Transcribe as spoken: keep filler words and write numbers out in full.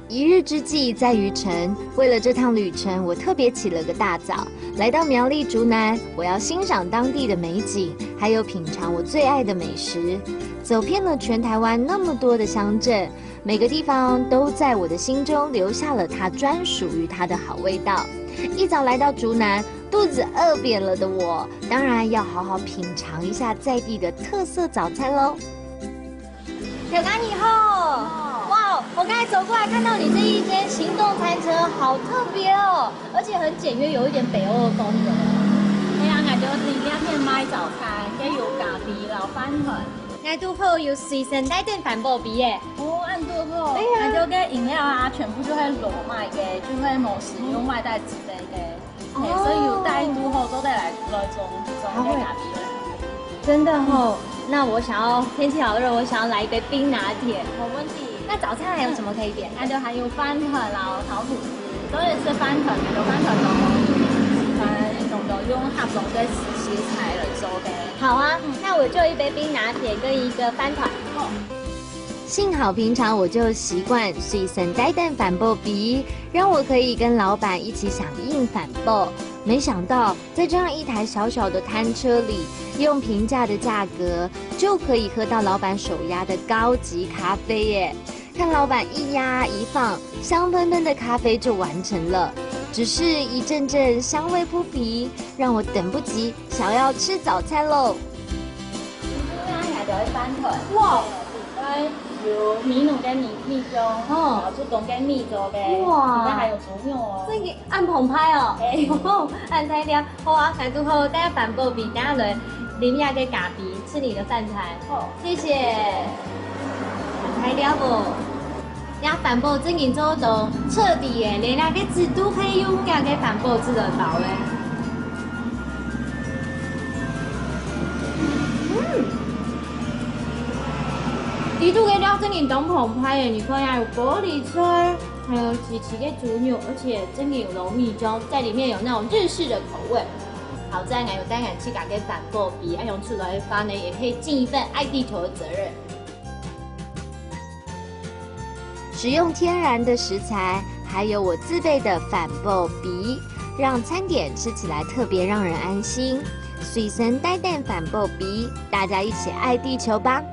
一日之计在于晨，为了这趟旅程，我特别起了个大早，来到苗栗竹南，我要欣赏当地的美景，还有品尝我最爱的美食。走遍了全台湾那么多的乡镇，每个地方都在我的心中留下了它专属于它的好味道。一早来到竹南，肚子饿扁了的我，当然要好好品尝一下在地的特色早餐喽。 小刚你好，哇，我刚才走过来看到你这一间行动餐车，好特别哦，而且很简约，有一点北欧的风格。係啊，𠊎兜這片賣早餐，也有咖啡摎飯糰。𠊎堵好有隨身帶等環保杯耶。哦，恁堵好。對啊。𠊎兜个飲料啊，全部就係羅麥个，就係無使用外帶紙杯个。 係，所以有帶堵好做得來來裝裝个咖啡。真的吼，那我想要，天气好热，我想要来一杯冰拿铁。没问题。那早餐还有什么可以点？那就還有飯糰啦、烤吐司，都係食飯糰，有飯糰都好，喜歡用个食材來做个。好啊，那我就一杯冰拿铁跟一个饭团。好。 幸好平常我就习惯随身带等环保杯，让我可以跟老板一起响应环保。没想到，在这样一台小小的摊车里，用平价的价格就可以喝到老板手压的高级咖啡耶！看老板一压一放，香喷喷的咖啡就完成了。只是一阵阵香味扑鼻，让我等不及想要吃早餐喽。 你看，𠊎兜个飯糰。哇！有米乳个米，米漿，哦。然後就講个米做个，哇。裡面還有豬肉哦。真个恁澎湃哦。哎。恁大量。好啊，𠊎堵好帶環保杯，等下來啉這个咖啡，吃你的飯糰。好。謝謝。恁大量哦。 這環保正經做到徹底个，連該个紙都可以用這个環保紙來包个。嗯，裡肚个料正經當澎湃个，你看啊，有玻璃菜，還有齊齊个豬肉，而且正經有糯米醬，在裡面有那種日式的口味。好在𠊎有帶𠊎自家个環保杯，愛用出來个話呢，也可以盡一份愛地球的責任。 使用天然的食材，還有我自備的環保杯，讓餐點吃起來特別讓人安心。隨身帶等環保杯，大家一起愛地球吧！